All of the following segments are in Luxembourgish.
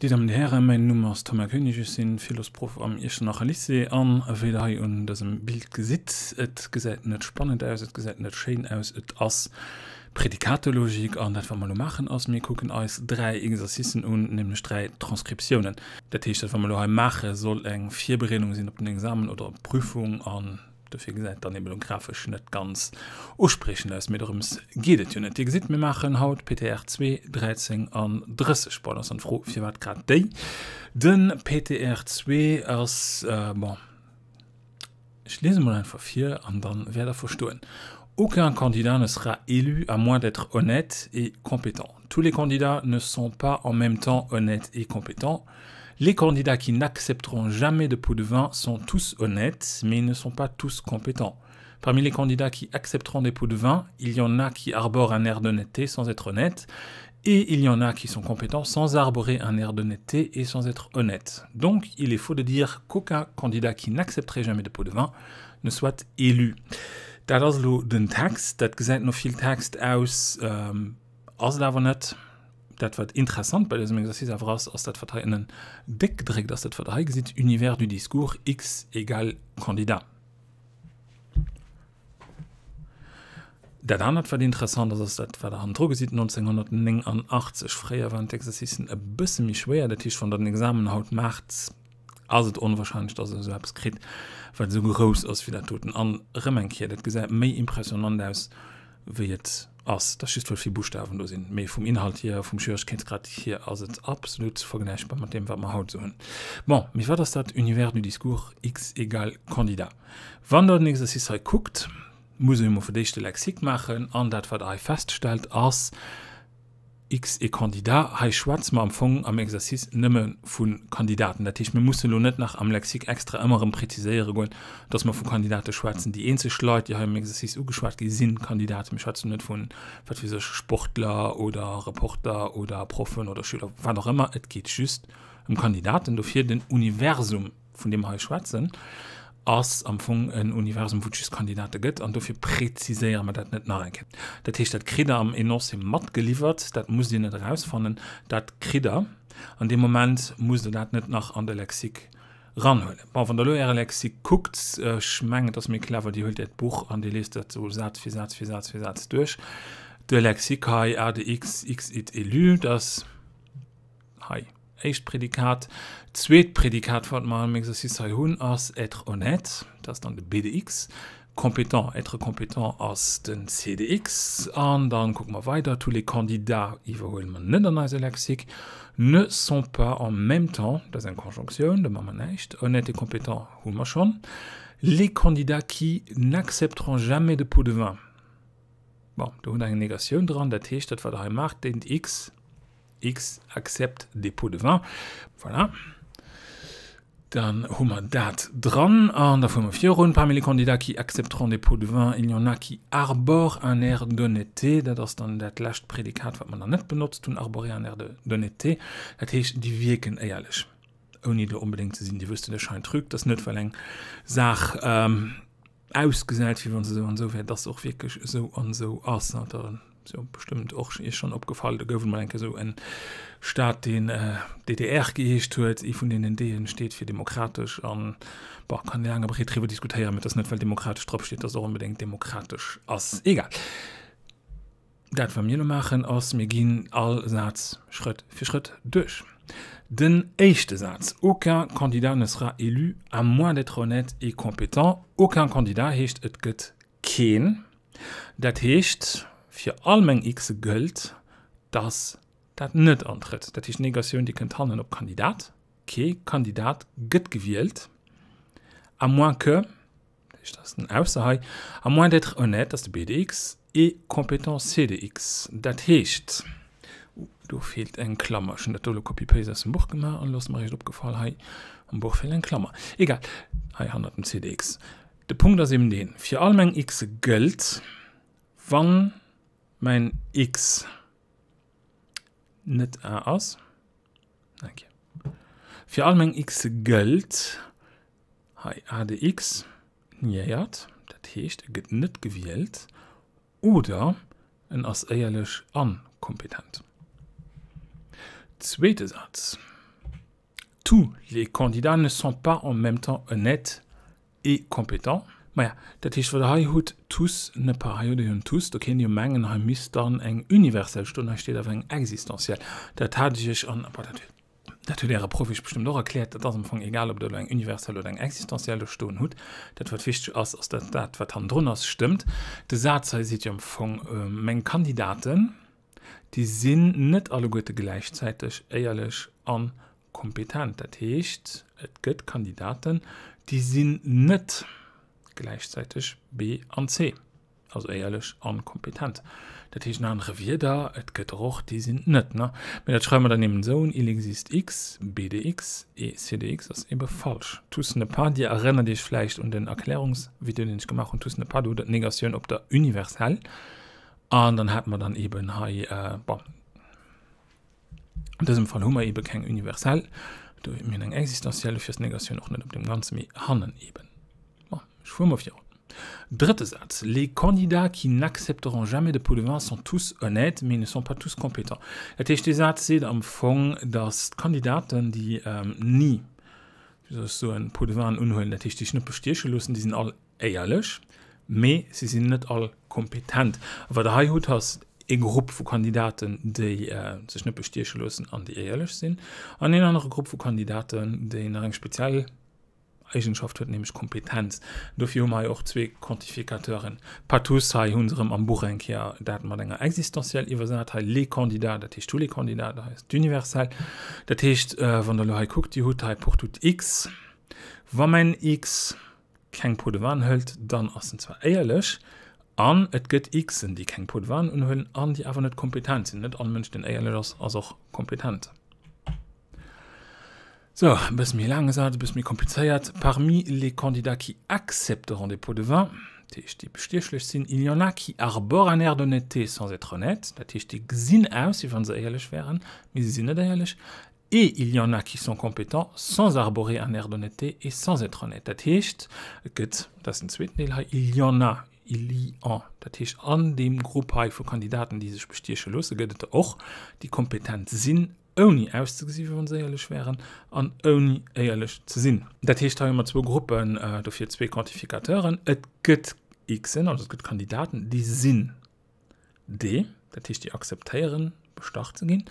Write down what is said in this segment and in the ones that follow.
Dir Dammen, Dir Hären, mäin Numm ass Thomas Koenig, ech sinn Philosproff am Iechternacher Lycée an wéi der hei un dësem Bild gesitt, et gesäit net spannend aus, et gesäit net schéin aus, et ass Prädikatelogik an dat wat mer elo maachen ass, mir kucken eis 3 Exercicen un, nämlech 3 Transkriptiounen. Dat heescht, dat wat mer elo hei maache soll eng Virbereedung sinn op den Examen oder op d'Prüfung an Dofir gesäit dann eben elo grafesch net ganz uspriechend aus, mee dorëms geet et jo net. Dir gesitt, mir maachen haut PTR 2, 13 an 30. Bon, et ass dann d'Fro, firwat grad déi? De PTR 2 ass, bon, ech liese mol einfach vir an dann wäert der verstoen. Aucun candidat ne sera élu à moins d'être honnête et compétent. Tous les candidats ne sont pas en même temps honnêtes et compétents. Les candidats qui n'accepteront jamais de pot de vin sont tous honnêtes, mais ils ne sont pas tous compétents. Parmi les candidats qui accepteront des pots de vin, il y en a qui arborent un air d'honnêteté sans être honnêtes, et il y en a qui sont compétents sans arborer un air d'honnêteté et sans être honnêtes. Donc, il est faux de dire qu'aucun candidat qui n'accepterait jamais de pot de vin ne soit élu. Dat ass elo den Text. Dat gesäit no vill Text aus, ass et awer net. Dat wat interessant bei dësem Exercice awer ass, ass dat wat hei ënnen déck gedréckt ass, dat wat der hei gesitt, Univers du discours, x égale candidat. Dat anert wat interessant ass, ass dat wat der hannendru gesitt, 1989. Fréier waren d'Exercicen e bësse méi schwéier, dat heescht wann der den Examen haut maacht, ass et onwahrscheinlech, dass der esou eppes kritt, wat esou grouss ass wéi dat doten. An erëm eng Kéier, dat gesäit méi impressionant aus wéi et ass. Dat ass just well vill Buschtawen do sinn, mee vum Inhalt hier, vum Schwieregkeetsgrad hier ass et absolut vergläichbar mat deem wat mer haut esou hunn. Bon, mee wat ass dat Univers du discours x égale candidat? Wann der den Exercice hei kuckt, muss ee emol fir d'éischt de Lexique maachen an dat wat der hei feststellt ass, X e Candidat. Hei schwätze mer am Fong am Exercice nëmme vu Kandidaten. Dat heescht, mir mussen elo net nach am Lexique extra ëmmer erëm preziséiere goen, dass mer vu Kandidate schwätzen. Déi eenzeg Leit, déi hei am Exercice ugeschwat gi sinn Kandidaten. Mir schwätzen net vu, wat weess ech, Sportler oder Reporter oder Proffen oder Schüler, wat och ëmmer. Et geet just ëm Kandidaten. Dofir den Universum. vun deem mer hei schwätzen, ass am Fong en Universum, wou et just Kandidate gëtt, an dofir preziséiere mer dat net nach eng Kéier. Dat heescht, dat kritt Der am Enoncé matgeliwwert, dat musst Dir net erausfannen, dat kritt Der. An deem Moment musst Der dat net nach an de Lexique ranhuelen. Bon, wann Der elo Äre Lexique kuckt, ech mengen, et ass méi clever, Dir huelt Äert Buch an Dir liest dat esou Saz fir Saz fir Saz fir Saz duerch. De Lexique hei, A de x, x est élu, dat. Hei, éischt Prädikat. Zweet Prädikat, wat mer am Exercice hei hunn, ass être honnête. Dat ass dann de B de X. Compétent, être compétent ass den C de X. An dann kucke mer weider, tous les candidats iwwerhuele mer net an eise Lexique, ne sont pas en même temps, dat ass eng Konjonktioun, do maache mer näischt, honnête et compétent hu mer schonn, les candidats qui n'accepteront jamais de pot de vin. Bon, do hutt Der eng Negatioun dran, dat heescht, dat wat Der hei maacht, déint X, X accepte des pots de vin. Voilà. Dann hu mer dat dran an da fuere mer virun. Parmi les candidats qui accepteront des pots de vin, il y en a qui arborent un air d'honnêteté. Dat ass dann dat lescht Prädikat, wat mer nach net benotzt hunn, arborer un air d'honnêteté. Dat heescht, déi wierken éierlech, ouni et elo onbedéngt ze sinn. Dir wësst jo, de Schein trügt. Dat ass net, well eng Saach ausgesäit, wéi wa se esou an esou wär, dass se och wierklech esou an esou ass. Da ass jo bestëmmt och Iech schonn opgefall, do gouf et mol eng Kéier esou en Staat, deen DDR geheescht huet. Ee vun deenen D'en steet fir demokratesch an, bon, kann ee laang a breet driwwer diskutéieren, mee et ass net, well demokratesch dropsteet, dass et och onbedéngt demokratesch ass. Egal. Dat wat mir elo maachen ass, mir ginn all Saz Schrëtt fir Schrëtt duerch. Den éischte Saz, Aucun candidat ne sera élu à moins d'être honnête et compétent. Aucun candidat heescht et gëtt keen. Dat heescht, fir all meng Xe gëllt, dass dat net antrëtt. Dat heescht, d'Negatioun déi kënnt hannen op Kandidat, kee Kandidat gëtt gewielt, à moins que, dat heescht, dat ass den Ausser hei, à moins d'être honnête, dat ass de B de X, et compétent C de X. Dat heescht, do feelt eng Klammer, ech hunn dat do elo Copy-Paste aus dem Buch gemaach an elo ass mer eréischt opgefall, hei am Buch feelt eng Klammer. Egal, hei hannert dem C de X. De Punkt ass eben deen, fir all meng Xe gëllt, wann mäin X net A ass, eng Kéier, fir all meng Xe gëllt hei A de X niéiert, dat heescht e gëtt net gewielt oder en ass éierlech a kompetent. Zweete Saz. Tous les candidats ne sont pas en même temps honnêtes et compétents. Maja, dat heescht, wat Der hei hutt, tous ne pas, hei hutt Der jo en tous, do kéint ee jo mengen, hei misst dann eng universell stoen, hei steet awer eng existentiell. Dat hat ech Iech an, bon, dat huet, dat huet Äre Proff Iech bestëmmt och erkläert, dat ass am Fong egal, ob Der elo eng universell oder eng existentiell do stoen hutt. Dat, wat wichteg ass, ass, datt dat, wat hannendrun ass, stëmmt. De Saz hei seet jo am Fong, Meng Kandidaten, déi sinn net alleguerte gläichzäiteg éierlech a kompetent. Dat heescht, et gëtt Kandidaten, déi sinn net gläichzäiteg B an C, also éierlech a kompetent. Dat heescht an anere Wierder, et gëtt der och, déi sinn et net. Mee dat schreiwe mer dann eben esou un, Il existe X, B de X et C de X ass ebe falsch. Tous ne pas, Dir erënnert Iech vläicht un den Erklärungsvideo, deen ech gemaach hunn, tous ne pas, do hutt Der d'Negatioun op der Universell. An dann hate mer dann eben hei, bon, an dësem Fall hu mer ebe keng universell, do mir hunn eng existenziell, dofir ass d'Negatioun och net op deem Ganze, mee hannen eben. Bon, ech fuere mol virun. Drëtte Saz, Les candidats qui n'accepteront jamais de pot de vin sont tous honnêtes, mais ils ne sont pas tous compétents. Dat heescht, dee Saz seet am Fong, datt d'Kandidaten, déi ni, wéi soll ech soen, Pot de vin unhuelen, dat heescht, déi sech net bestieche loossen, déi sinn all éierlech, mee si sinn net all kompetent. A wat Der hei hutt, ass ee Grupp vu Kandidaten, déi sech net bestieche loossen an déi éierlech sinn, an een anere Grupp vu Kandidaten, déi nach eng speziell Eegenschaft huet, nämlech Kompetenz. Dofir hu mer hei och zwee Quantificateuren. Pas tous, hei hu se erëm am Buch eng Kéier dat mat enger Existentielle iwwersat, hei les candidats, dat heescht tous les candidats, hei ass d'Universell. Dat heescht, wann Der elo hei kuckt, Dir hutt hei pour tout x, wa mäin x keng Peau de vin hëlt, dann ass en zwar éierlech, an et gëtt Xen, déi keng Peau de vin unhuelen an déi awer net kompetent sinn. Net all Mënsch, deen éierlech ass, ass och kompetent. Sou, e bësse méi laange Saz, e bësse méi komplizéiert. Parmi les candidats qui accepteront des pots de vin, dat heescht déi bestiechlech sinn, il y en a qui arborent un air d'honnêteté sans être honnêtes, dat heescht déi gesinn aus, wéi wa se éierlech wären, mee se sinn net éierlech, Et il y en a qui sont compétents sans arborer un air d'honnêteté et sans être honnêtes. Dat heescht, et gëtt, dat ass den zweeten Deel hei, il y en a, il y en, dat heescht an deem Grupp hei vu Kandidaten, déi sech bestieche loosse, gëtt et der och, déi kompetent sinn, ouni auszegesi wéi wa se éierlech wären an ouni éierlech ze sinn. Dat heescht, hei hu mer zwou Gruppen, dofir zwee Quantificateuren. Et gëtt Xen, also et gëtt Kandidaten, déi sinn D, dat heescht déi akzeptéieren bestach ze ginn,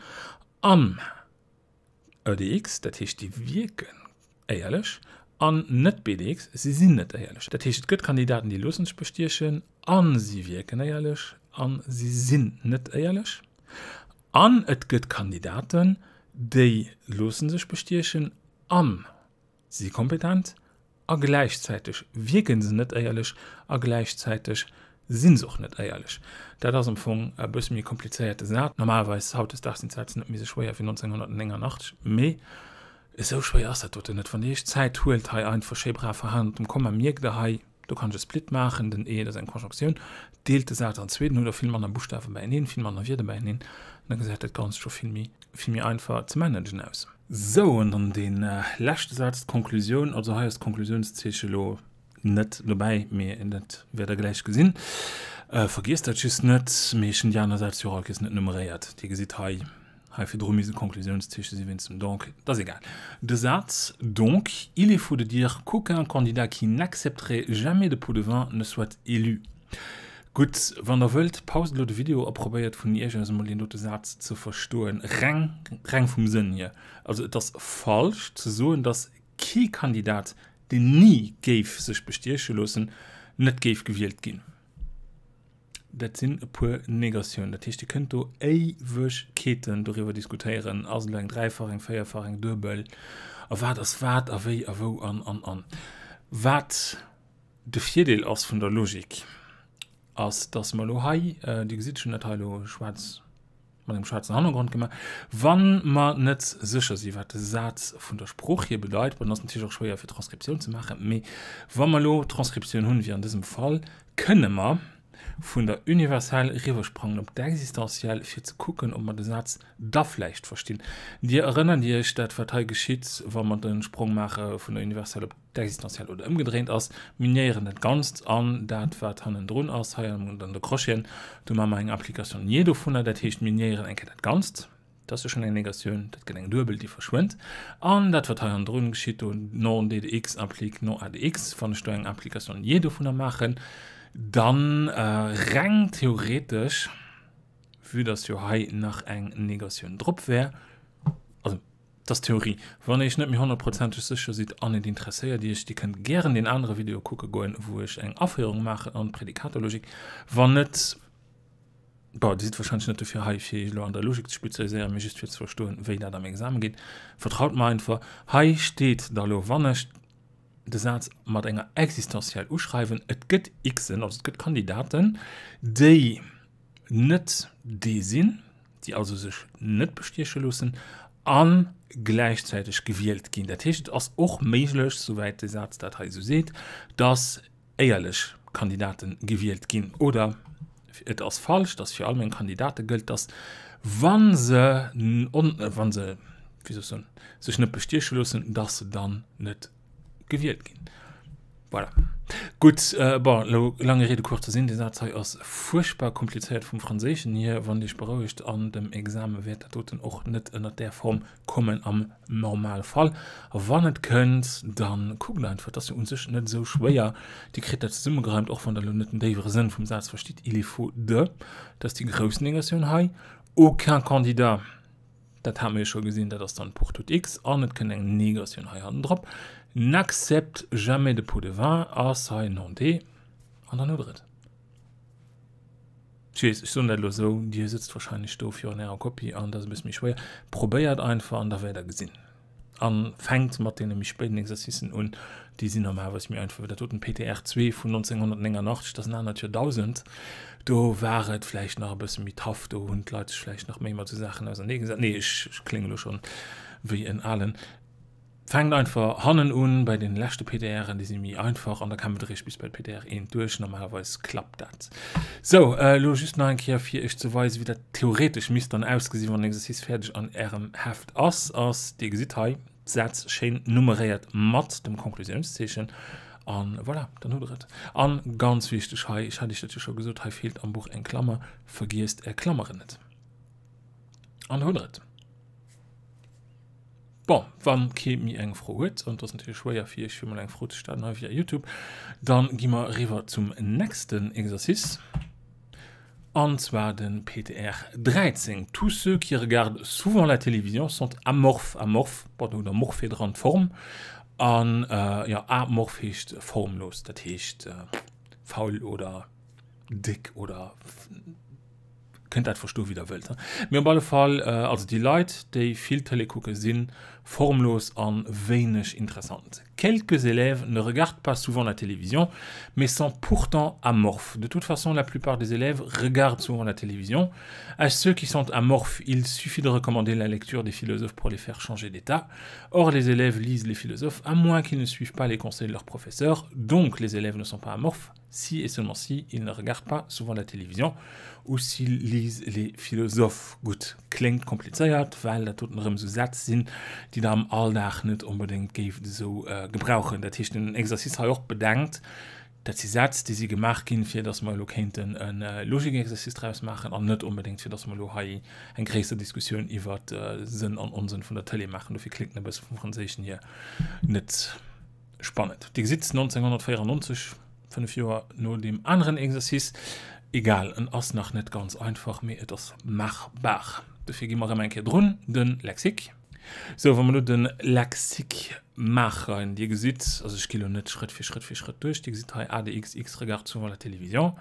an EDX, dat heescht déi wierken éierlech, an net BDX, si sinn net éierlech. Dat heescht et gëtt Kandidaten déi loossen sech bestiechen a si wierken éierlech a si sinn net éierlech, an et gëtt Kandidaten déi loossen sech bestiechen a si kompetent a gläichzäiteg wierke se net éierlech a gläichzäiteg si se och net éierlech. Dat ass am Fong e bësse méi komplizéierte Saz. Normalerweis hautdesdaags sinn d'Sätz net méi esou schwéier wéi 1989, mee esou schwéier ass dat doten net. Wann Dir Iech Zäit huelt, hei einfach schéi brav hannert dem Komma mierkt Der hei, do kann ech e Split maachen, den e, dat ass eng Konjonktioun, deelt de Saz an zwee, dann hutt Der vill manner Buschtawe beieneen, vill manner Wierder beieneen, an da gesäit dat Ganzt scho vill méi, vill méi einfach ze managen aus. Sou, an dann dee leschte Saz, d'Konklusioun. Also hei ass d'Konklusiounszeeche lo net dobäi, mee dat wäert Der gläich gesinn. Vergiesst dat just net. Mee ech hunn déi aner Sätz jo och all Kéiers net nummeréiert. Dir gesitt hei, hei virdru misst e Konklusiounszeeche si wéinst dem donc. Dat ass egal. De Saz Donc, il est faux de dire qu'aucun candidat qui n'accepterait jamais de pot de vin ne soit élu. Gutt, wann der wëllt, paust elo de Video a probéiert vun iech aus emol deen dote Saz ze verstoen, reng, reng vum Sënn hier. Also et ass falsch ze soen, datt kee Kandidat, deen ni géif sech bestieche loossen, net géif gewielt ginn. Dat sinn e puer Negatiounen. Dat heescht, Dir kënnt do Éiwegkeeten doriwwer diskutéieren, ass elo eng dräifach, eng véierfach, eng duebel a wat ass wat a wéi a wou an, an, an. Wat De Virdeel ass vun der Logik ass, dass mer elo hei, Dir gesitt, ech hunn dat hei elo schwaarz mat engem schwaarzen Hannergrond gemaach, wa mer net sécher si wat de Saz vun der Sprooch hier bedeit, bon, ass natierlech och schwéier fir Transkriptioun ze maachen, mee wa mer elo Transkriptioun hunn, wéi an dësem Fall, kënne mer vun der Universell eriwwersprangen op d'Existentiell, fir ze kucken, ob mer de Saz da vläicht verstinn. Dir erënnert Iech dat, wat hei geschitt, wa mer de Sprong maache vun der Universell op d'Existentiell oder ëmgedréint ass, mir niéieren dat Ganzt an dat, wat hannendrun ass, hei an de Crocheten, do maache mer eng Application niée dovunner, dat heescht, mir niéieren eng Kéier dat Ganzt. Dat ass jo schonn eng Negatioun, dat gëtt eng Duebel, déi verschwënnt. An dat, wat hei hannendrun geschitt, do non D de x implique non A de x, wann ech do eng Implication liée dovunner maachen, dann reng theoretesch, vue dass jo hei nach eng Negatioun drop wär, also dat ass Theorie, wann Iech net méi honnertprozenteg sécher sidd an et interesséiert Iech, Dir kënnt gären deen anere Video kucke goen, wou ech eng Aféierung maachen an d'Prädikatelogik. Wann net, Bon, Dir sidd warscheinlech net dofir hei, fir Iech elo an der Logik ze spezialiséieren, mee just fir ze verstoen, wéi dat am Examen geet. Vertraut mer einfach, hei steet da elo, wann ech de Saz mat enger Existentielle uschreiwen, et gëtt Xen, also et gëtt Kandidaten, déi net D sinn, déi also sech net bestieche loossen a gläichzäiteg gewielt ginn. Dat heescht, et ass och méiglech, souwäit de Saz dat hei esou seet, dass éierlech Kandidaten gewielt ginn oder et ass falsch, dass fir all meng Kandidate gëllt, dass wa se wa se, wéi soll ech soen, sech net bestieche loossen, dass se dann net gewielt ginn. Voilà. Gutt, bon, elo lange Rede kurzer Sinn, dee Saz hei ass fuerchtbar komplizéiert vum Franséischen hier. Wann Dir Iech berouegt, an dem Exame wäert dat doten och net ënnert där Form kommen am Normalfall. Wann et kënnt, dann kuckt einfach, et ass jo un sech net esou schwéier, Dir kritt dat zesummegereimt, och wann der elo net den déiwere Sënn vum Saz verstitt, Il est faux de, dat ass déi grouss Negatioun hei, aucun candidat, dat hate mer jo scho gesinn, dat ass dann pour tout x, an et kënnt eng Negatioun hei hannendrop, n'accepte jamais de pot de vin ass hei non de, an dann hutt der et. Ech weess, ech soen dat elo esou, Dir sëtzt wahrscheinlech do virun Ärer Kopie an dat ass e bësse méi schwéier. Probéiert einfach an da wäert Der gesinn. A fänkt mat deene méi spéiden Exercicen un, déi sinn normalerweis méi einfach wéi dat doten. PTR 2 vun 1989, dat ass en anert Joerdausend, do war et vläicht nach e bësse méi tough, do hunn d'Leit sech vläicht nach méi mat esou Saachen auserneegesat. Nee, ech klénge elo schonn wéi en Alen. Fänkt einfach hannen un bei den leschte PDRen, déi si méi einfach an da kämpft der iech bis bei PDR 1 duerch. Normalerweis klappt dat. Sou, elo just nach eng Kéier fir iech ze weisen, wéi dat theoretesch misst dann ausgesinn, wann den Exercice fäerdeg an ärem Heft ass. Ass, dir gesitt hei d'Sätz schéin nummeréiert mat dem Konklusiounszeechen an voilà, dann hutt der et. An ganz wichteg hei, ech hat iech dat jo scho gesot, hei feelt am Buch eng Klammer, vergiesst är Klammeren net an hutt der et. Bon, wann kee méi eng Fro huet, an et ass natierlech schwéier fir iech fir mol eng Fro ze stellen hei via Youtube, dann gi mer eriwwer zum nächsten Exercice, an zwar de PTR 13. Tous ceux qui regardent souvent la télévision sont amorphes. Amorph, bon, do hutt der morphe dran, d'Form, an jo, amorph heescht formlos, dat heescht faul oder déck oder. Kënnt dat verstoen, wéi der wëllt. Mee op alle Fall, also déi Leit, déi vill Tëlee kucken, si formlos a wéineg interessant. Quelques élèves ne regardent pas souvent la télévision, mais sont pourtant amorphes. De toute façon, la plupart des élèves regardent souvent la télévision. À ceux qui sont amorphes, il suffit de recommander la lecture des philosophes pour les faire changer d'état. Or, les élèves lisent les philosophes, à moins qu'ils ne suivent pas les conseils de leur professeur. Donc, les élèves ne sont pas amorphes, si et seulement si ils ne regardent pas souvent la télévision ou s'ils lisent les philosophes. Gutt, kléngt komplizéiert, well dat doten erëm esou Sätz sinn, déi der am Alldag net onbedéngt géift esou gebrauchen. Dat heescht, den Exercice hei och bedenkt, dat si Sätz, déi si gemaach ginn, fir datt mer elo kéinten e Logikexercice draus maachen an net onbedéngt, fir datt mer elo hei eng gréisser Diskussioun iwwert Sënn an Onsënn vun der Tëlee maachen. Dofir kléngt en e bësse vum Franséischen hier net Spannend. Dir gesitt, 1994, 5 Joer no deem aneren Exercice. Egal, en ass nach net ganz einfach, mee et ass machbar. Dofir gi mer erëm eng Kéier drun, de Lexique. Sou, wa mer elo de Lexique maachen, Dir gesitt, also ech gi elo net Schrëtt fir Schrëtt fir Schrëtt duerch, Dir gesitt hei ADX, X regarde souvent la télévision.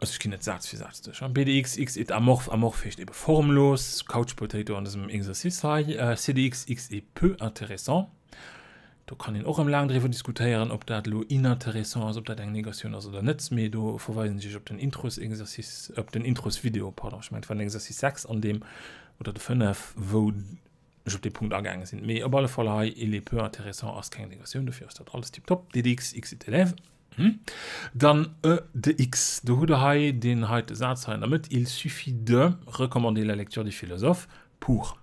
Also ech ginn net Saz fir Saz duerch. BDX, X est amorphe, amorphe heescht ebe formlos, Couch Potato an dësem Exercice hei. CDX, X est peu intéressant. Do kann een och erëm laang driwwer diskutéieren, ob dat elo inintéressant ass, ob dat eng Negatioun ass oder net, mee do verweisen ech iech op den Introsexercice, op den Introsvideo, pardon, ech mengen et war den Exercice 6 an deem, oder de 5, wou ech op dee Punkt agaange sinn. Mee op alle Fall hei, il est peu intéressant ass keng Negatioun, dofir ass dat alles tiptop. DDX, X est élève. Dann e de X. Do hutt Der hei deen heite Saz hei an der Mëtt, Il suffit de recommander la lecture des philosophes pour.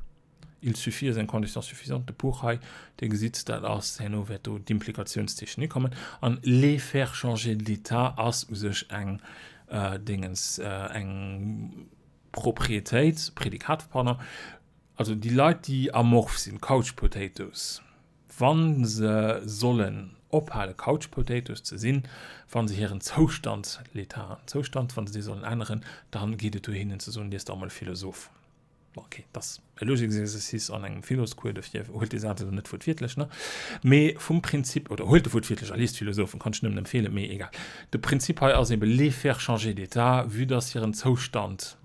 Il suffit ass eng Condition suffisante, de pour hei, Dir gesitt, dat ass, herno wäert do d'Implikatiounszeechen hikommen. An les faire changer d'état ass u sech eng Dingens, eng. Proprietéit, Prädikat, pardon, also déi Leit, déi amorph sinn, Couch Potatoes, wa se sollen ophale Couch Potatoes ze sinn, wa se hiren Zoustand, l'état, Zoustand, wa se dee sollen änneren, dann geet et duer hinnen ze soen, Lies dach emol e Philosoph. Bon, okay, dat ass e Logiksexercice an engem Philoscours, dofir huelt dee Saz elo net wuertwiertlech, ne? Mee vum Prinzip, oder huelt e wuertwiertlech a liest Philosophen, kann ech nëmmen empfeelen, mee egal. De Prinzip hei ass ebe les faire changer d'état, vue dass hiren Zoustand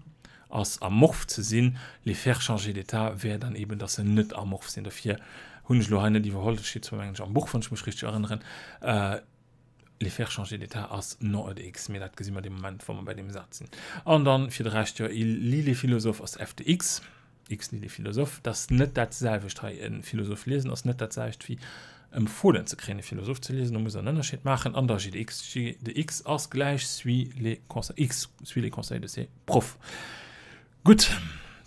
ass amorph ze sinn, les faire changer d'état wär dann eben, dass se net amorph sinn. Dofir hunn ech elo hei net iwwerholl, dat steet zwar mengen ech am Buch, wann ech mech richteg erënneren, Les faire changer d'état ass non et x, mee dat gesi mer dee Moment, wa mer bei deem Saz sinn. An dann fir de Rescht, jo, il lit les philosophes ass f de x, x lit les philosophes. Dat ass net dat selwecht hei, e Philosoph liesen ass net dat selwecht wéi empfohlen ze kréien e Philosoph ze liesen, do muss Der en Ënnerscheed maachen. An da g de x, g de x ass gläich suit les conseils, x suit les conseils de ses profs. Gutt,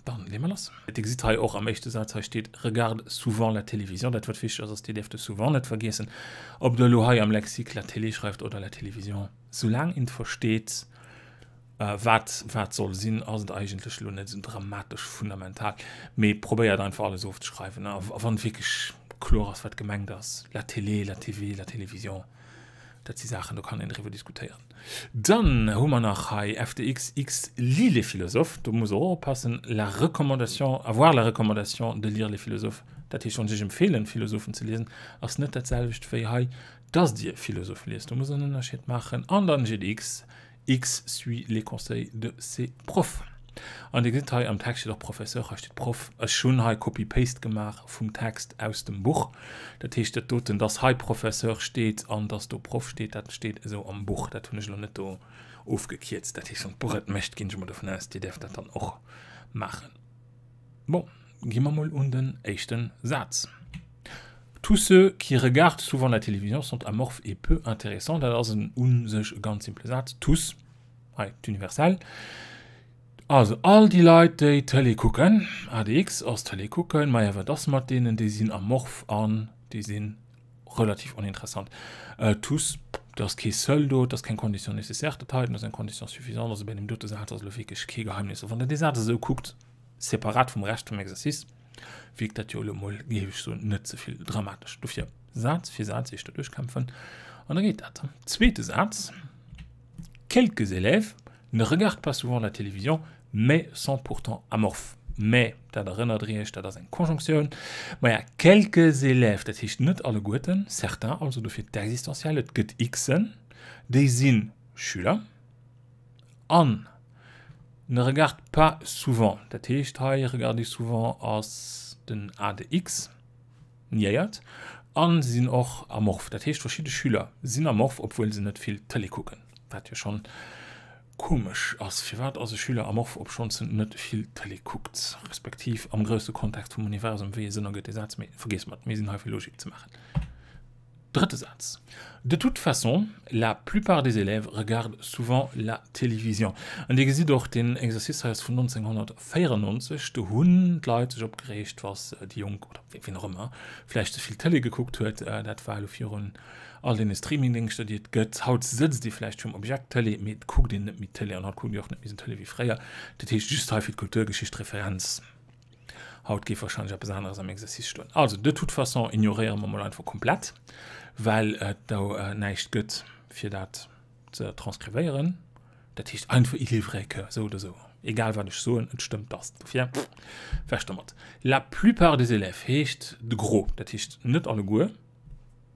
dann leeë mer lass. Dir gesitt hei och am éischte Saz, hei steet regarde souvent la télévision. Dat wat wichteg ass, ass, Dir däerft de souvent net vergiessen. Ob Der elo hei am Lexique la télé schreift oder la télévision, soulaang een versteet, wat wat soll sinn, ass et eigentlech elo net esou dramatesch fundamental. Mee probéiert einfach alles ofzeschreiwen a wann wierklech kloer ass, wat gemengt ass, la télé, la TV, la télévision. Dat si Saachen, do kann een driwwer diskutéieren. Dann hu mer nach hei FDX X lit les philosophes. Do muss Der och oppassen, la recommandation, avoir la recommandation de lire les philosophes, dat heescht, wann ech Iech empfeelen, Philosophen ze liesen, ass net dat selwecht wéi hei, dass Dir Philosophe liest. Do muss Der en Ënnerscheed maachen. An dann GDX X suit les conseils de ses profs. An Dir gesitt hei am Text steet och Professeur, hei steet Proff. Ech hunn hei Copy-Paste gemaach vum Text aus dem Buch. Dat heescht, dat doten, dass hei Professeur steet an dass do Proff steet, dat steet esou am Buch. Dat hunn ech elo net do ofgekierzt. Dat heescht, wann d'Buch et mécht, ginn ech emol dovun aus, Dir däerft dat dann och maachen. Bon, gi mer mol un den éischte Saz. Tous ceux qui regardent souvent la télévision sont amorphes et peu intéressants. Dat ass en u sech e ganz simple Saz. Tous, hei d'Universell. Also all déi Leit, déi Tëlee kucken, ADX ass Tëlee kucken, maja wat ass mat deenen, déi sinn amorph an déi si relativ oninteressant. Tous, do ass kee seul do, et ass keng Condition nécessaire dat heiten ass eng Condition suffisante. Also bei deem dote Saz ass elo wierklech kee Geheimnis. A wann Der dee Saz esou kuckt, separat vum Rescht vum Exercice, wierkt dat jo elo mol, géif ech soen, net ze vill dramatesch. Dofir Saz fir Saz iech do duerchkämpfen an da geet dat. Zweete Saz, Quelques élèves ne regardent pas souvent la télévision, mais sont pourtant amorphes. Mais, dat erënnert Der iech, dat ass eng Konjonktioun. Maja, quelques élèves, dat heescht net alleguerten, certains, also dofir d'Existentielle, et gëtt Xen, déi si Schüler an Ne regarde pas souvent, dat heescht hei regarder souvent ass den ADX niéiert a se sinn och amorph, dat heescht verschidde Schüler sinn amorph, obwuel se net vill Tëlee kucken, wat jo schonn komesch ass. Firwat ass e Schüler amorph, obschonns en net vill Tëlee kuckt, respektiv am grousse Kontext vum Universum, wéi ee Sënn ergëtt dee Saz? Mee vergiess mer et, mir sinn hei fir Logik ze maachen. Drëtte Saz, De toute façon, la plupart des élèves regardent souvent la télévision. An Dir gesitt och, deen Exercice hei ass vun 1994. Do hunn d'Leit sech opgereegt, was déi Jonk, oder wien och ëmmer, vläicht ze vill Tëlee gekuckt huet. Dat war elo virun all deene Streamingdéngschter, déi et gëtt. Haut sëtzt ee vläicht virum Objekt Tëlee, mee et kuckt een net méi Tëlee an haut kuckt ee och net méi esou Tëlee wéi fréier. Dat heescht, just hei fir d'Kulturgeschicht, Referenz. Haut géif wahrscheinlech eppes aneres am Exercice stoen. Also, de toute façon ignoréiere mer mol einfach komplett, well et do näischt gëtt, fir dat ze transkrivéieren. Dat heescht einfach, il est vrai que, esou oder esou, egal wat ech soen, et stëmmt dass. Dofir, weg domat. La plupart des élèves heescht de Gros, dat heescht net alleguer,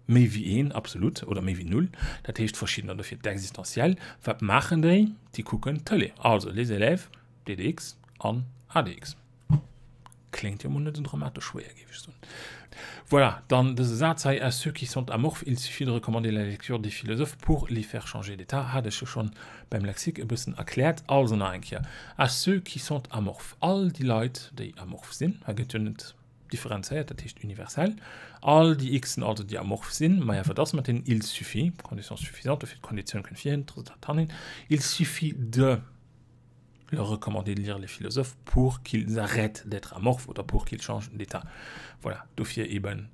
méi wéi een, absolut, oder méi wéi null, dat heescht verschiddener. Dofir d'Existentiel, wat maachen déi? Déi kucken d'Tëlee. Also, les élèves, DDX an ADX. Kléngt jo mol net esou dramatesch schwéier, géif ech soen. Voilà, dann dëse Saz hei, À ceux qui sont amorphes, il suffit de recommander la lecture des philosophes pour les faire changer d'état, hat ech jo schonn beim Lexique e bëssen erkläert. Also nach eng Kéier, À ceux qui sont amorphes, all déi Leit, déi amorph sinn, hei gëtt jo net differenzéiert, dat heescht universell, all déi Xen also, déi amorph sinn, maja, wat ass mat deenen? Il suffit, Condition suffisante, dofir d'Konditioun kënnt virhin, d'Resultat hannerhin, il suffit de. leur recommander de lire les philosophes pour qu'ils arrêtent d'être amorphes oder pour qu'ils changent d'état. Voilà, dofir eben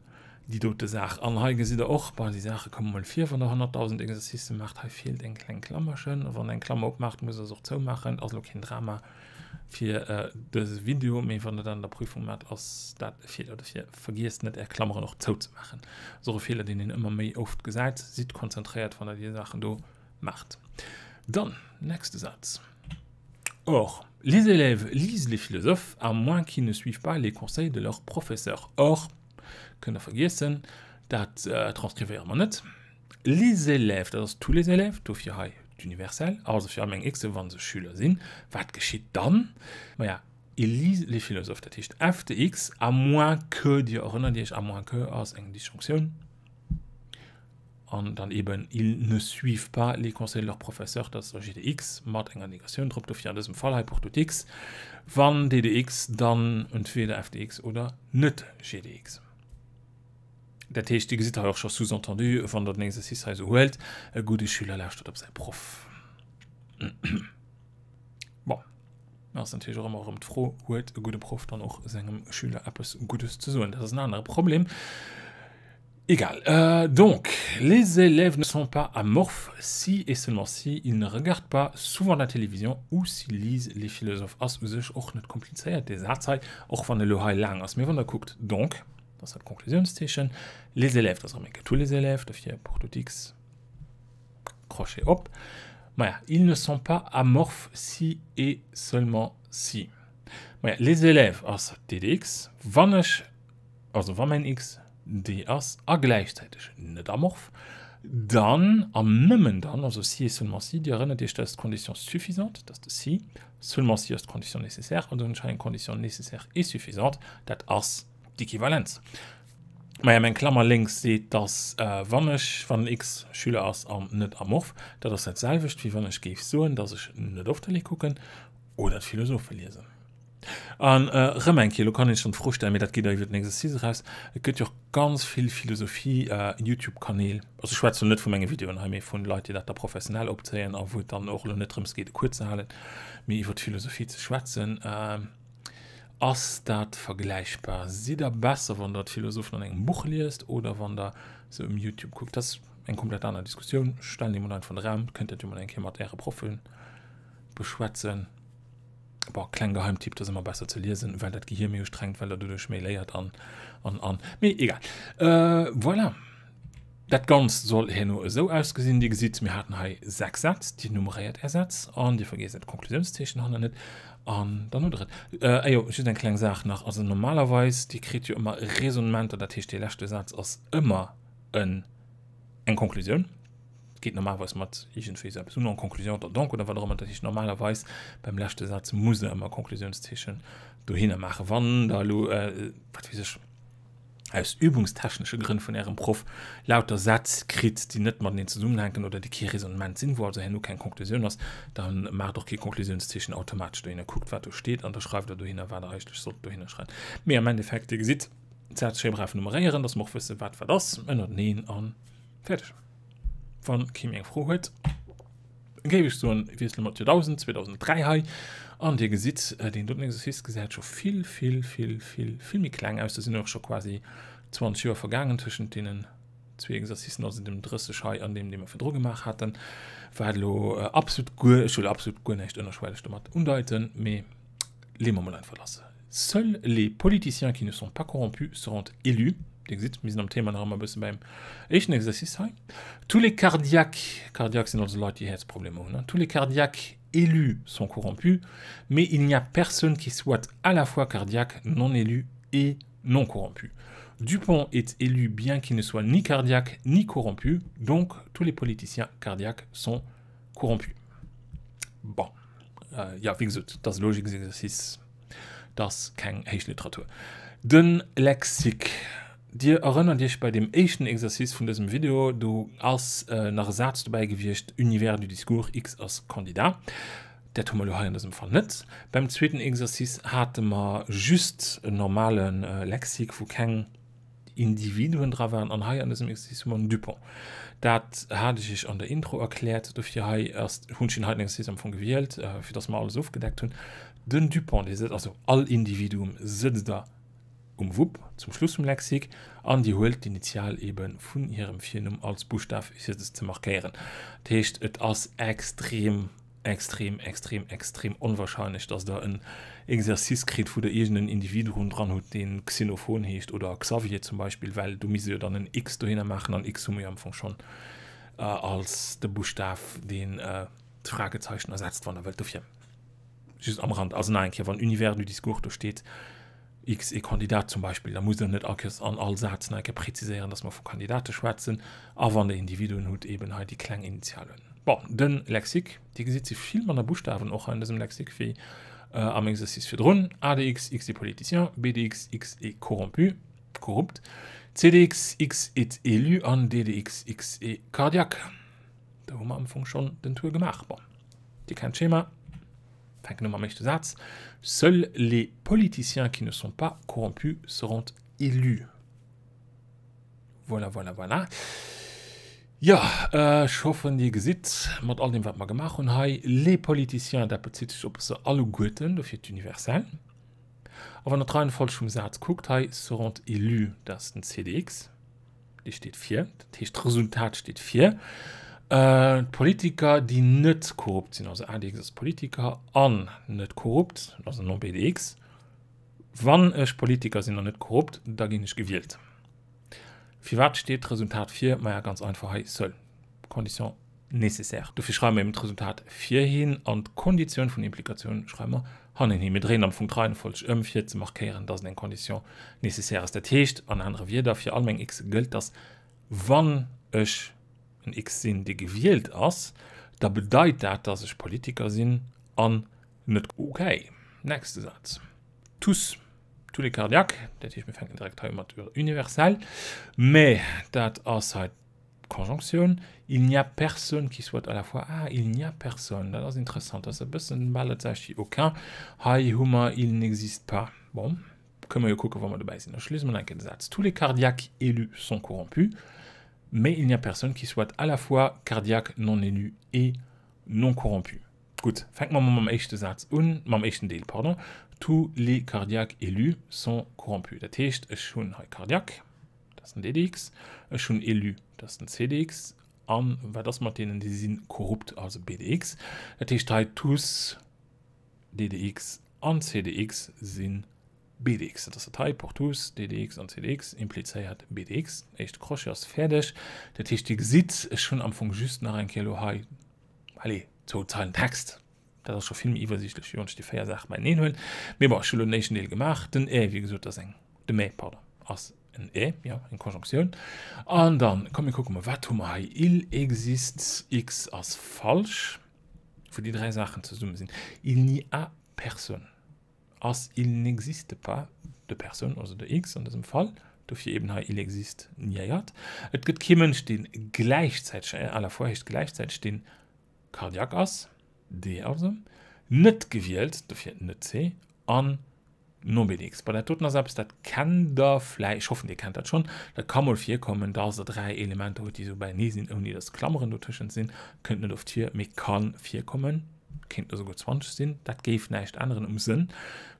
déi dote Saach. An hei gesitt Der och, bon, déi Saache komme mol vir, wann Der 100.000 Exercicë maacht, hei feelt eng kleng Klammerchen. A wann Der eng Klammer opmaacht, musst Der se och zoumaachen. Ass elo keen Drama. Fir dëse Video, mee wann der dat an der Prüfung maacht, ass dat e Feeler. Dofir vergiesst net är Klammeren och zouzemaachen. Ass och e Feeler deen een ëmmer méi oft gesäit. Sidd konzentréiert wann der déi Saachen do maacht. Dann nächste Saz. Or, les élèves lisent les philosophes à moins qu'ils ne suivent pas les conseils de leur professeur. Or kënnt der vergiessen, dat transkrivéiere mer net. Les élèves, dat ass tous les élèves, dofir hei d'Universell, also fir all meng Xen, wa se Schüler sinn. Wat geschitt dann? Maja, ils lisent les philosophes, dat heescht f de x, à moins que, Dir erënnert Iech, à moins que ass eng Disjonctioun, an dann eben ils ne suivent pas les conseils de leur professeur, dat ass da g de x mat enger Negatioun drop, dofir an dësem Fall hei pour tout x, wann d de x, dann entweder f de x oder net g de x. Dat heescht, Dir gesitt hei och scho sous-entendu, wann Der den Exercice hei esou huelt, e gudde Schüler lauschtert op säi Proff. Bon, ass natierlech och ëmmer erëm d'Fro, huet e gudde Proff dann och sengem Schüler eppes Guddes ze soen? Dat ass en anere Problem. Egal. Euh, donc, les élèves ne sont pas amorphes si et seulement si ils ne regardent pas souvent la télévision ou s'ils lisent les philosophes. Ass u sech och net komplizéiert, dee Saz hei, och wann e lo hei laang ass. Mee wann Der kuckt, donc, Dat ass dat Konklusiounsteechen. Les élèves, dat ass erëm eng Kéier tous les élèves, dofir pour tout x, Crochet op. Maja, ils ne sont pas amorphes si et seulement si. Maja, les élèves ass d de x, wann ech, also wa mäin x d ass a gläichzäiteg net amorph, dann an nëmmen dann, also si et seulement si, Dir erënnert Iech, dat ass d'Condition suffisante, dat ass de si, seulement si ass d'Condition nécessaire, also hunn ech hei eng Condition nécessaire et suffisante, dat ass D'Equivalenz. Maja, meng Klammer lénks seet, dass wann ech, wann X Schüler ass an net amorph, dat ass dat selwecht wéi wann ech géif soen, dass ech net oft Tëlee kucken oder d'Philosophe liesen. An erëm eng Kéier, elo kann een sech dann d'Fro stellen, mee dat geet iwwer den Exercice eraus, et gëtt jo och ganz vill Philosophie-Youtube-Kanäl, also ech schwätzen elo net vu menge Videoen hei, mee vun Leit, déi dat da professionell opzéien a wou et dann och elo net drëms geet e Cours ze halen, mee iwwer d'Philosophie ze schwätzen. Ass dat vergläichbar? Sidd der besser wann der d'Philosophen an engem Buch liest oder wann der se um Youtube kuckt? Dat ass eng komplett aner Diskussioun. Ech stellen déi mol einfach an de Raum. Kënnt dat jo mol eng Kéier mat äre Proffen beschwätzen. Bon, kleng Geheimtipp, dat ass ëmmer besser ze liesen, well dat Gehir méi ustrengt, well der doduerch méi léiert an, an, an. Mee egal. Voilà. Dat Ganzt soll herno esou ausgesinn, Dir gesitt, mir haten hei 6 Sätz, Dir nummeréiert Är Sätz an Dir vergiesst dat Konklusiounszeechen hannen net an dann hutt Der et. Ajo, just eng kleng Saach nach, also normalerweis, Dir kritt jo ëmmer Raisonnementer, dat heescht, dee leschte Saz ass ëmmer en, eng Konklusioun, geet normalerweis mat iergendwéi esou eppes un, en conclusion oder donc oder wat och ëmmer, dat heescht normalerweis beim leschte Saz musst Der ëmmer e Konklusiounszeechen dohinner maachen, wann Der elo, wat weess ech, aus übungstechnesche Grënn vun Ärem Proff lauter Sätz kritt, déi net mateneen zesummenhänken oder déi kee Raisonnement sinn, wou also herno keng Konklusioun ass, da maacht och kee Konklusiounszeechen automatesch dohinner. Kuckt, wat do steet an da schreift Der dohinner, wat Der eigentlech sollt dohinner schreiwen. Mee am Endeffekt, Dir gesitt, d'Sätz schéi brav nummeréieren, dass mer och wëssen, wat wat ass, ënnerteneen a fäerdeg. Wa kee méi eng Fro huet. Géif ech soen, wiessele mer 2000, 2003 hei an Dir gesitt, deen doten Exercice gesäit scho vill, vill, vill, vill, vill méi kleng aus. Do sinn och scho quasi 20 Joer vergaangen tëschent deenen zwee Exercicen, also dem 30 hei an deem, dee mer virdru gemaach haten. Wat elo absolut guer, ech wëll absolut guer näischt ënnerschwelleg domat undeiten, mee leeë mer mol einfach lass. Seuls les politiciens qui ne sont pas corrompus seront élus. Dir gesitt, mir sinn am Thema nach ëmmer e bësse beim éischten Exercice hei. Tous les cardiaques, cardiaques sinn also Leit, déi Häerzproblemer hunn, tous les cardiaques élus sont corrompus, mais il n'y a personne qui soit à la fois cardiaque, non élu et non corrompu. Dupont est élu bien qu'il ne soit ni cardiaque ni corrompu, donc tous les politiciens cardiaques sont corrompus. Bon, jo, wéi gesot, dat ass e Logiksexercice. 't ass keng héich Literatur. De Lexique, Dir erënnert Iech bei deem éischten Exercice vun dësem Video, do ass nach e Saz dobäi gewiescht, Univers du discours, X ass Candidat. Dat hu mer elo hei an dësem Fall net. Beim zweeten Exercice hate mer just en normale Lexique, wou keng Individuen dra waren an hei an dësem Exercice hu mer den Dupont. Dat hat ech iech an der Intro erkläert, dofir hei ass, hunn ech den heiten Exercice am Fong gewielt, fir dass mer alles ofgedeckt hunn. Den Dupont, dee sëtzt, also all Individuum sëtzt da um Wupp zum Schluss vum Lexique an Dir huelt d'Initial ebe vun hirem Virnumm als Buschtaf fir se ze markéieren. Dat heescht, et ass extrem. extrem, extrem, extrem onwahrscheinlech, dass Der en Exercice kritt, wou Der iergend en Individuum dran hutt, dee Xenophon heescht oder Xavier zum Beispill, well do misst Der jo dann en X dohinner maachen an X hu mer jo am Fong schonn als de Buschtaf, deen d'Fragezeichen ersetzt, wann Der wëllt. Dofir just am Rand, also nach eng Kéier, wann Univers du discours do steet, X est candidat zum Beispill, da musst Der net all Kéiers an all Saz nach eng Kéier präziséieren, dass mer vu Kandidate schwätzen. A wann Der Individuen hutt, eeben hei déi kleng Initialen. Bon, de Lexique, Dir gesitt, si vill manner Buschtawen och hei an dësem Lexique wéi am Exercice virdrun. A de X, X est politicien, B de X, X est corrompu, corrupt, C de X, X est élu an D de X, X est cardiaque. Do hu mer am Fong schonn den Tour gemaach. Bon, Dir kennt d'Schema. Fänken u mam éischte Saz, Seuls les politiciens qui ne sont pas corrompus seront élus. Voilà, voilà, voilà. Jo, ech hoffen, Dir gesitt mat all deem, wat mer gemaach hunn hei, les politiciens, dat bezitt sech op se alleguerten, dofir d'Universell. A wann Der d'Reihenfolg vum Saz kuckt hei, seront élus, dat ass den CDX. Déi steet vir, dat heescht d'Resultat steet vir. D'Politiker, déi net korrupt sinn, also ADX ass Politiker an net korrupt, also non BDX. Wann ech Politiker sinn an net korrupt, da ginn ech gewielt. Firwat steet d'Resultat vir? Maja ganz einfach hei seul condition nécessaire. Dofir schreiwe mer eben d'Resultat vir hin an d'Konditioun vun Implikatioun schreiwe mer hannen hin. Mir dréinen am Fong d'Reihenfolg ëm, fir ze markéieren, dass et eng Condition nécessaire ass. Dat heescht an anere Wierder, fir all meng Xe gëllt, dass wann ech en X sinn, dee gewielt ass, da bedeit dat, dass ech Politiker sinn an net. Ok, nächste Saz. Tous, tous les cardiaques, dat heescht mir fänken direkt hei u mat universell, mä dat ass hei D'Conjonctioun Il n'y a personne qui soit à la fois, ah, il n'y a personne, dat ass interessant, dat ass e bëssen bal dat selwecht wéi aucun. Hei hu mer il n'existe pas. Bon, kënne mer jo kucken, wa mer dobäi sinn. Da schliisse mer nach eng Kéier de Saz, Tous les cardiaques élus sont corrompus, mais il n'y a personne qui soit à la fois cardiaque non élu et non corrompu. Gutt, fänke mer mol mam éischte Saz un, mam éischten Deel, pardon, Tous les cardiaques élus sont corrompus. Dat heescht, ech hunn hei cardiaque. Dat ass den DDX. Ech hunn élu, dat ass den CDX. An wat ass mat deenen, déi si korrupt, also BDX. Dat heescht hei tous DDX an CDX si BDX. Dat ass dat hei, pour tous DDX an CDX implizéiert BDX. Éischte Crochet ass fäerdeg. Dat heescht, Dir gesitt, ech hunn am Fong just nach eng Kéier elo hei, allez, zwou Zeilen Text. Dat ass scho vill méi iwwersiichtlech, wéi wann ech déi 4 Saache beieneen huelen. Mee bon, ech hu lo den éischten Deel gemaach. Den et, wéi gesot, ass eng, de mais, pardon, ass en et, jo, eng Konjonktioun. An dann, komm mir kucke mol, wat hu mer hei? Il existe x ass falsch, wou déi 3 Saachen zesumme sinn. Il n'y a personne ass il n'existe pas de personne, also de x an dësem Fall. Dofir eben hei il existe niéiert. Et gëtt kee Mënsch, dee gläichzäiteg, à la fois heescht gläichzäiteg, deen Cardiaque ass, D also, net gewielt, dofir net C, an non-BDX. Bon, dat doten ass eppes, dat kennt Der vläicht, ech hoffen, Dir kennt dat schonn, dat ka mol virkommen, dass Der 3 Elementer hutt, déi esou beienee sinn, ouni dass Klammeren dotëschent sinn. Kënnt net oft vir, mee ka virkommen, kéinten esouguer 20 sinn, dat géif näischt änneren um Sënn,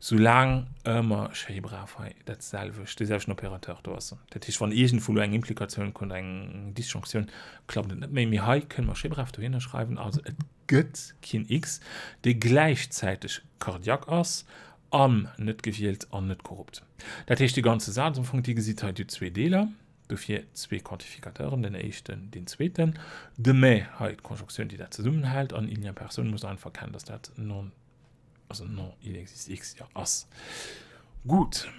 soulaang ëmmer schéi brav hei dat selwecht, dee selwechten Opérateur do ass. Dat heescht, wann iergendwou elo eng Implikatioun kënnt, eng Disjonctioun, klappt et net méi, mee hei kënne mer schéi brav dohinner schreiwen, also et gëtt keen X, dee gläichzäiteg cardiaque ass an net gewielt an net korrupt. Dat heescht, dee ganze Saz am Fong, Dir gesitt hei, Dir hutt zwee Deeler, dofir zwee Quantificateuren, den éischten, deen zweeten, de mais, hei d'Konjonktioun, déi dat zesummenhält, an il n'y a personne muss einfach kennen, dass dat non, also non, il existe X, jo, ass. Gutt,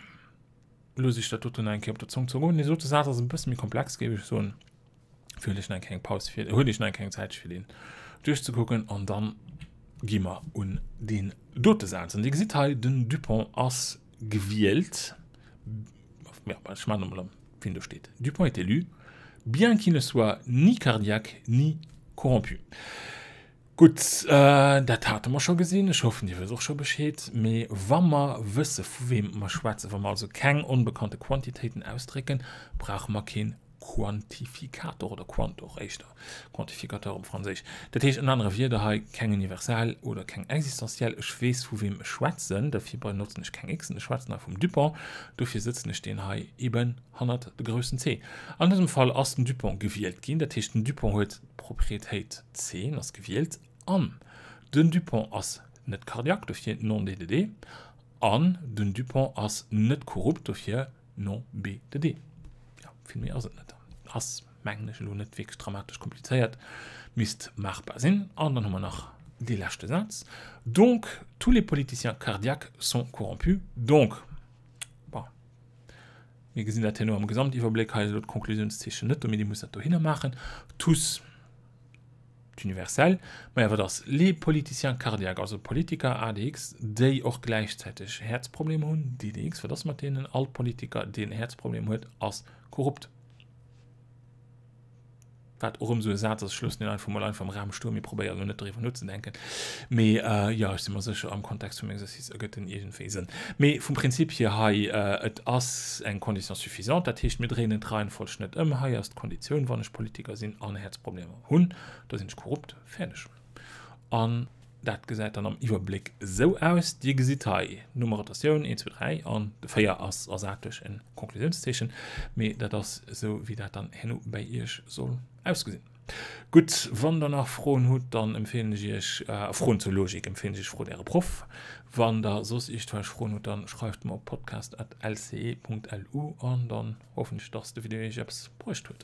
looss ech dat doten nach eng Kéier op der Zong zergoen. Dee dote Saz ass e bësse méi komplex, géif ech soen. Fir huet ech nach eng Paus fir huet ech nach eng Zäit fir deen duerchzekucken an dann gi mer un deen dote Saz. An Dir gesitt hei den Dupont ass gewielt, ja, ech maachen emol wien do steet. Dupont est élu, bien qu'il ne soit ni cardiaque ni corrompu. Gutt, dat hate mer scho gesinn. Ech hoffen, Dir wësst och scho Bescheed. Mee wa mer wësse vu weem mer schwätzen, wa mer also keng onbekannte Quantitéiten ausdrécken, brauche mer keen Quantifikator oder Quantor éischter, Quantificateur op Franséisch. Dat heescht an anere Wierder hei keng universell oder keng existenziell. Ech weess vu weem ech schwätzen, dofir benotzen ech keng Xen. Ech schwätzen hei vum Dupont, dofir sëtzen ech deen hei eben hannert de groussen C. An dësem Fall ass den Dupont gewielt ginn, dat heescht den Dupont huet d'Proprietéit C, en ass gewielt an. Den Dupont ass net cardiaque, dofir non D de D. An den Dupont ass net korrupt, dofir non B de D. Jo, vill méi ass et net. Ass, mengen ech, elo net wierklech dramatesch komplizéiert. Misst maachbar sinn. An dann hu mer nach dee leschte Saz, Donc, tous les politiciens cardiaques sont corrompus. Donc, bon, mir gesinn dat herno am Gesamtiwwerbléck. Hei ass elo d'Konklusiounszeechen net do, mee Dir musst dat dohinner maachen. Tous. D'universell, maja wat ass les politiciens cardiaques, also Politiker, ADX, déi och gläichzäiteg Häerzproblemer hunn, DDX, wat ass mat deenen? All Politiker deen Häerzproblemer huet ass korrupt. Wat och erëm esou e Saz ass, ech loossen deen einfach mol einfach am Raum stoen, mee probéieren elo net doriwwer nozedenken. Mee jo, ech si mer sécher, am Kontext vum Exercice ergëtt en iergendwéi Sënn. Mee vum Prinzip hier hei, et ass eng Condition suffisante, dat heescht mir dréinen d'Reihenfolg net ëm, hei ass d'Konditioun, wann ech Politiker sinn an Häerzproblemer hunn, da sinn ech korrupt, fäerdeg. An dat gesäit dann am Iwwerbléck esou aus. Dir gesitt hei d'Numerotatioun, 1, 2, 3, an de 4 ass ersat duerch e Konklusiounszeechen. Mee dat ass esou, wéi dat dann herno bäi Iech soll ausgesinn. Gutt, wann Der nach Froen hutt, dann empfeelen ech Iech, Froen zur Logik, empfeelen ech Iech, frot Äre Proff. Wann Der soss iergendwelch Froen hutt, dann schreift mer op podcast at lce.lu an dann hoffen ech, dass de Video Iech eppes bruecht huet.